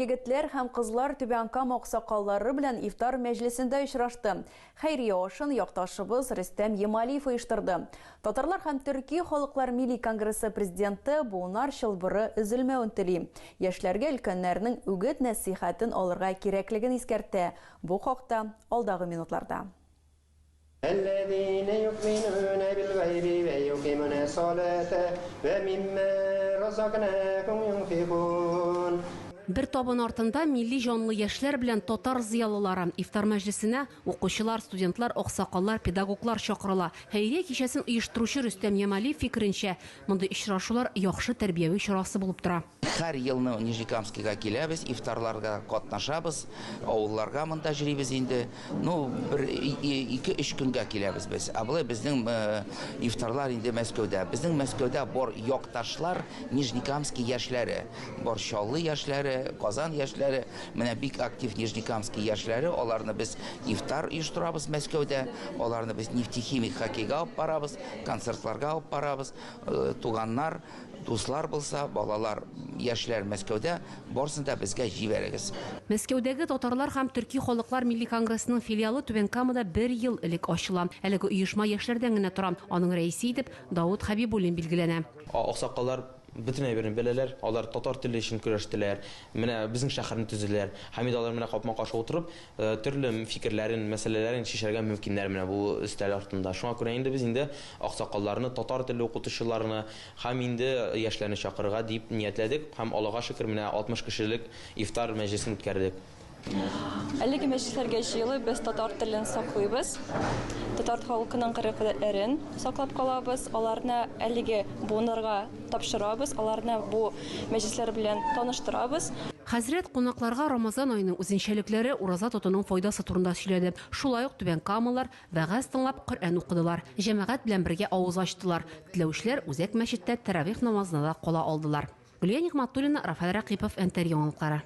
Егетләр һәм кызлар Түбән Кама аксакаллары белән ифтар мәҗлесендә очрашты. Хәйрия ашын якташыбыз Рөстәм Ямалиев оештырды. Татарлар һәм төрки халыклар милли конгрессы президенты буыннар чылбыры өзелмәвен тели. Яшьләргә өлкәннәрнең үгет-нәсыйхәтен алырга кирәклеген искәртә. Бу хакта алдагы минутларда. Әлләзинә юъминүнә билгайби вә юкыймүнә саләтә вә миммә разакнахум юнфикун. Бер табын артында милли җанлы яшьләр белән татар зыялылары. Ифтар мәҗлесенә укучылар, студентлар, аксакаллар, педагоглар чакырыла. Хәйрия кичәсен оештыручы Рөстәм Ямалиев фикеренчә, мондый очрашулар яхшы тәрбияви чарасы булып тора. Һәр елны Нижнекамскига киләбез, ифтарларга катнашабыз, авылларга монда җөрибез инде. Ну, бер ике-өч көнгә киләбез без. Ә болай безнең ифтарлар инде Мәскәүдә. Безнең Мәскәүдә бар якташлар, Нижнекамский яшьләре. Бар Чаллы яшьләре, Казан яшьләре. Менә бик актив Нижнекамский яшьләре. Аларны без ифтар оештырабыз Мәскәүдә. Аларны без Нефтехимик хоккейга алып барабыз, концертларга алып барабыз. Туганнар, Дуслар булса, балалар, яшьләр Мәскәүдә, барсын да безгә җибәрегез. Мәскәүдәге Татарлар һәм төрки халыклар милли конгрессының филиалы Түбән Камада бер ел элек ачыла. Әлеге оешма яшьләрдән генә тора. Аның рәисе итеп Давыт Хәбибуллин билгеләнә. Аксакаллар бөтен әйберне беләләр, алар татар теле өчен көрәштеләр, менә безнең шәһәрне төзеделәр. Һәм инде алар менә капма-каршы утырып, Төрле фикерләрен, мәсьәләләрен чишәргә мөмкиннәр менә бу өстәл артында. Шуңа күрә инде без инде аксакалларны, татар теле укытучыларны һәм инде яшьләрне чакырырга дип ниятләдек һәм, Аллага шөкер, менә 60 кешелек ифтар мәҗлесен үткәрдек. Әлеге мәҗлесләргә җыелып, без татар телен саклыйбыз, татар халкының гореф-гадәтләрен саклап калабыз, аларны әлеге буыннарга тапшырабыз, аларны бу мәҗлесләр белән таныштырабыз. Хәзрәт кунакларга Рамазан аеның үзенчәлекләре, ураза тотуның файдасы турында сөйләде. Шулай ук түбәнкамалылар, вәгазь тыңлап, Коръән укыдылар. Җәмәгать белән бергә авыз ачтылар. Теләүчеләр үзәк мәчеттә тәравих намазына да кала алдылар. Гөлия Нигъмәтуллина, Рафаэль Рәкыйпов, Әнтәр яңалыклары.